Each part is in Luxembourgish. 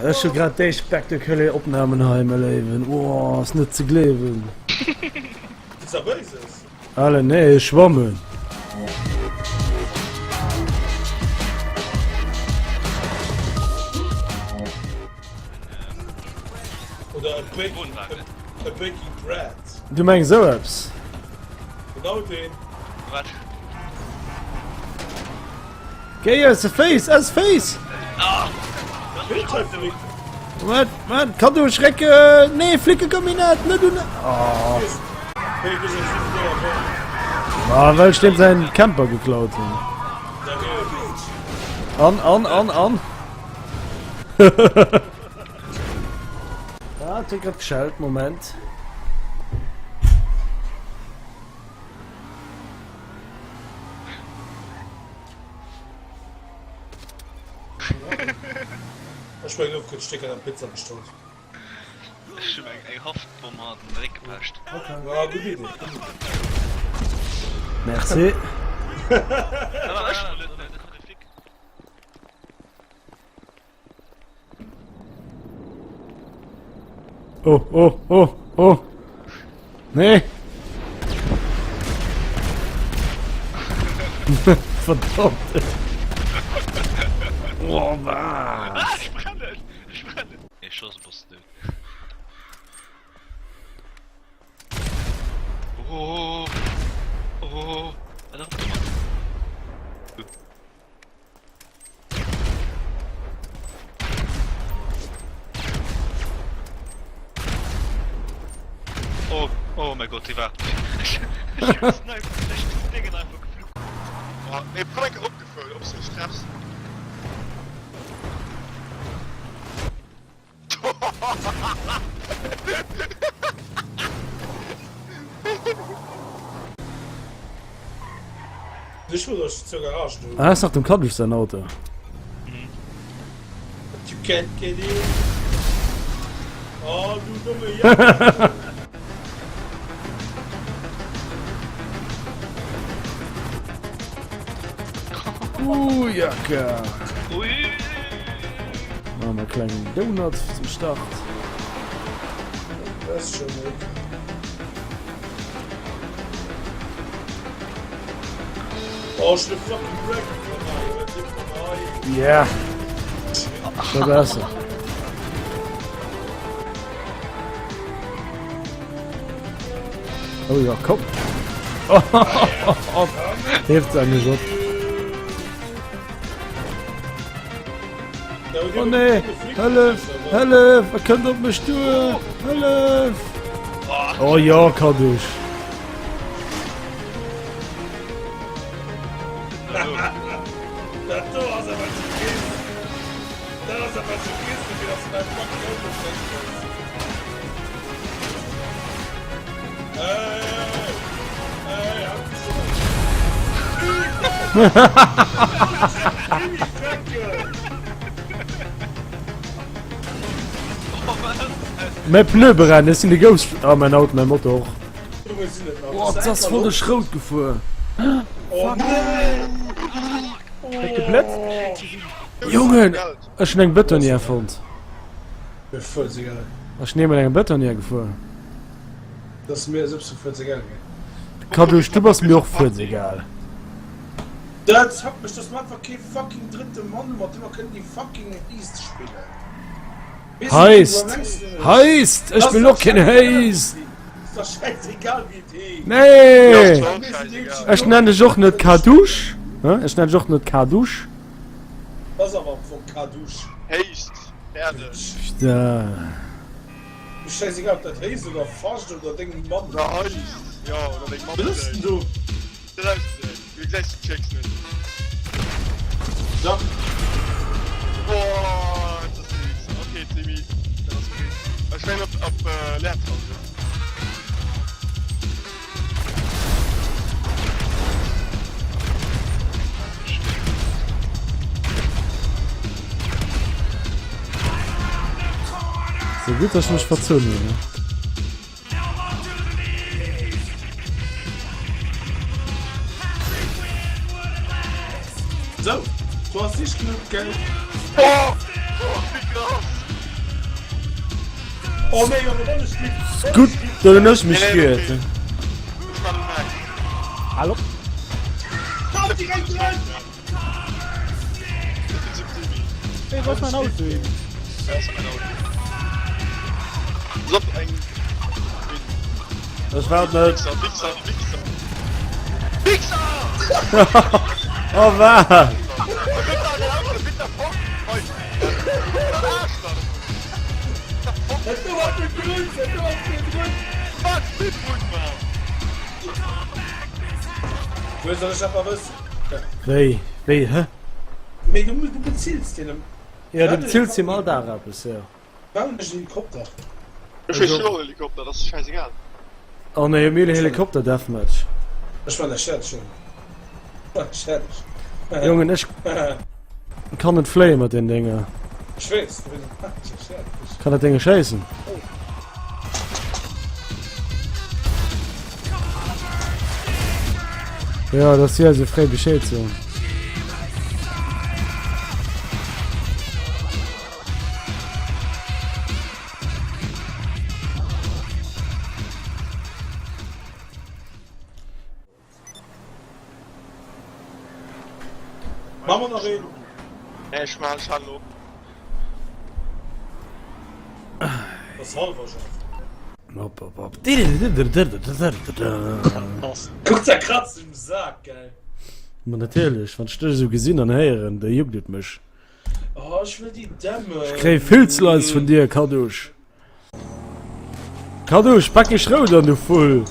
Ech hu grad déi spektakulär Opnamen hei, mäi Léiwen. Oh, ass net ze gleewen. Alle nee, ech schwammen. Oder e Baking, e Baking Bread. Du mengs esou eppes? Genau deen. Wat? Géi aus de Féiss, aus Féiss! Wat, wat, kann du schrecken? Nee, flicke komm mir net, net un. Oh. Ah, well ech deem säin Camper geklaut hunn. An, an, an, an. Ah, et huet grad geschellt, Moment. Ech mengen gouf kuerz Stécker an Pizza bestallt. Ech hu eng eng Haftbomm an den Réck gepecht. Okay, ja, gutt Idee, gutt Idee. Merci. Dat war ech mol net, dat war de Flic. Oh, oh, oh, oh. Nee. Verdammt. Oh, was? Ah, ech brennen! Ech brennen! Ee Schoss bass du. Oh, oh, wat ass dat? Oh, oh mein Gott, die war. Oh, nee, probier enke opgefüllt, ob du mich treffst. Ech wollt euch zur Garage do. Ah, ass nach dem Kaddusch säin Auto. But you can't get in. Oh, du domme Jacke. Bujaka! Ui! Machen wir kleinen Donut zum Start. Das ist schon weg. Oh, ich bin fucking wreck. Yeah. Schon besser. Oh ja, komm. Hilft eigentlich op. Oh nee, Hëllef, Hëllef, er kënnt op mech duer. Hëllef. Oh ja, Kaddusch. Dat do ass awer zu Kiss. Dat ass awer zu Kiss, dofir dass du dein fucking Auto bréngen muss. Hey! Hey, halt dich schon Mäi Pneu brennt, ech sinn de Ghost. Ah, mäin Auto, mäin Motor och. Boah, das ass voll de Schrout gefuer. Fuck. Huet geblëtzt? Jongen, ech hunn eng Betonnière fonnt. Ech sinn mat enger Betonnière gefuer. Das mir selbst fuerzegal. Kadusch, du bass mir och fuerzegal. Dat fuckt mech, dass mer einfach kee fucking drëtte Mann hu mat deem mer kënnen déi fucking Heist spillen. Heist! Heist! Ech will och keen Heist! Ass dach schäisegal wéi et heescht. Nee! Ech nennen dech och net Kadusch. Ech nennen dech och net Kadusch. Ass awer am Fong Kadusch. Heist! Fäerdeg! Putain. Mir schäisegal ob dat Heist oder Fascht oder deng Mamm. Oder Heist, jo, oder deng Mamm. Wat ass denn do? Dat ausgesehen. Du gesäis de Chicks net. Dach. Boah, das ist nix. Okay, Timmy, dat ass okay. Ech mengen op, op äh, Leertaste. Sou gutt, dass ech mech verzunn hunn, ne? Sou, du has nicht genug Geld. Oh, oh, wéi krass! Oh nee, Jonge, wann ech lift. Gutt, dann hunn ech mech geirrt. Hallo? Komm direkt dran! Hey, wo ist mein Auto hin? Ech waart net. Oh wat? Wéi? Wéi? Hä? Mee du du bezills deen em. Ja, du bezills him all Dag eppes, jo. Warum ech en Helikopter? Ech hunn och en Helikopter, dat ass schäisegal. Oh nee, mir hunn Helikopter Deathmatch. Ech war lech fäerdeg, Jongen. Ech war lech fäerdeg. Jongen, ech kann net fléie mat den Dénger. Ech weess, du bist fäerdeg. Kann dat Dénge schéissen. Ja, dass si eis esou fréi Bescheed soen. Machen wir nach een? Nee, ech maan ech halen op. Das halber schon. Op, op, op. Guck, der kratzt im Sack, geil. Ma natierlech, wann ech dech esou gesinn an héieren, da juckt et mech. Oh, ech wëll déi dämmen. Ech kréie vill ze Lais vun dir, Kadouch. Kadouch, pak ech rout an, du Vull.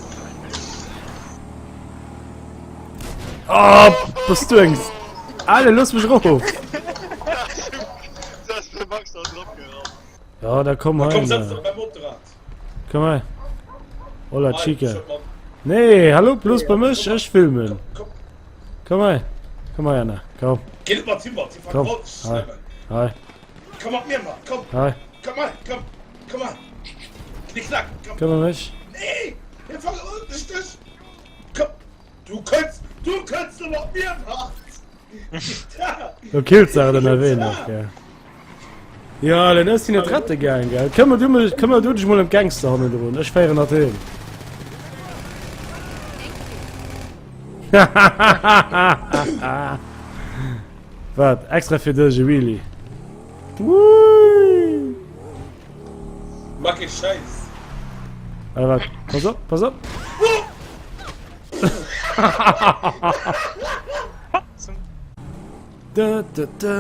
Oh, bass du eng... Ale, looss mech erof. Ja, da komm hei. Komm, setz dech op mäi Motorrad. Komm hei. Hola, Chica. Nee, hallo, bloß bei mech, ech filmen. Komm hei. Komm hei, Anna. Komm. Geh net mat him mat, hie Komm. vergrault sech Hei. nëmmen. Hei. Komm mat mir mat, komm. Hei. Komm hei, komm. Komm hei. Knick, knack, komm. Komm mat mech. Nee, hie vergrault sech dech. Komm. Du kënns, du kënns net mat mir mat. Lo killt se awer ënnerwee nach, gell? Ja, den ass si net rette gaang, gell? Këmmer du mech, këmmer du dech mol ëm d'Gangster hannendrun, ech féieren hatt heem. Wat? Extra fir dech e Wheelie. Wuii! Mach kee Schäiss. Warte, warte. Pass op, pass op. Da, da, da.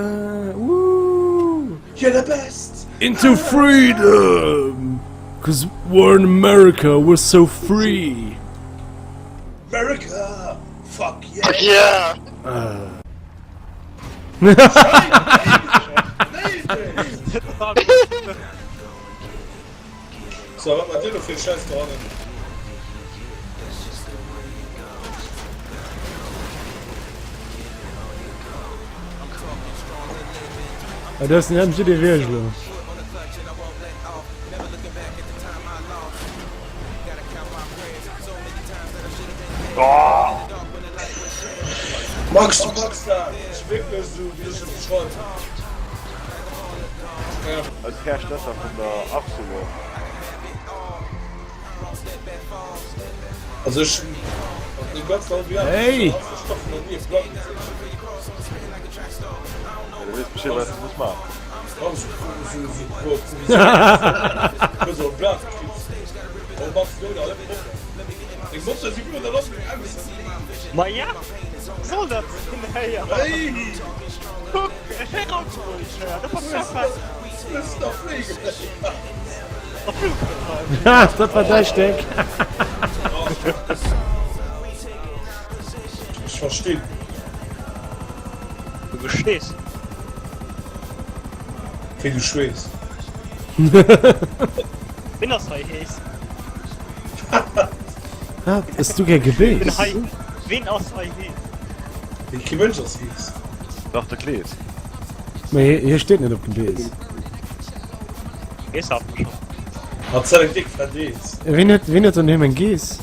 Woo. You're the best. Into freedom. Cause we're in America, we're so free. America. Fuck yeah. Fuck yeah! So, wat mat dir lo fir Schäiss dohannen? Ah, du hast den MG de Riech lo. Max, du packs dat! Ech wierklech esou wéi ech et beschreiwen. Als Käscht besser vun der Arcelor. Also ech hunn den ganzen Albion Hey! ech hoffen nach ni e Blatt gesinn. Ja, du weess Bescheed wat du muss maachen. Brauch sou sou sou puer Provisiounen fir sou e Blat kriss. Oh Max du huet alle Proppen. Deng Boxer si guer net op meng Ängscht. Ma ja, soll dat sinn héier? Hey! Kuck, ech héier op mech, dat war perfekt. Ha, dat war däi Stéck. Ech verstinn. Du verstees. Wéi du schwees. Wien ass hei hees? Wat? Ëss du gär Gebeess? Wien hei, wien ass hei hees? Kee Mënsch ass hees. Dach, de Klees. Mee hie steet net op Gebeess. Gees hat mer schon. Hat se eng déck fett Ees. Wien huet, wien huet dann doheem eng Geess?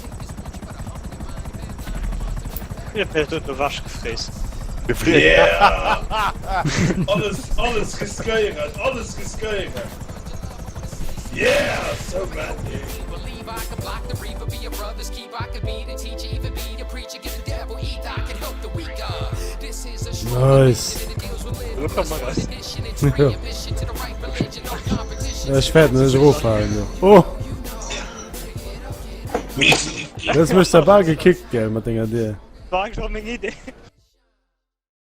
Wien huet mir dat doten ewech gefrees? Gefriess. Yeah! Alles, alles riskéieren, alles riskéieren! Yeah, so bad. Nice. Ech fäerten ech eroffalen do. Oh! Dës mech der bal gekickt gell mat denger Dier. War eigentlich auch meng Idee.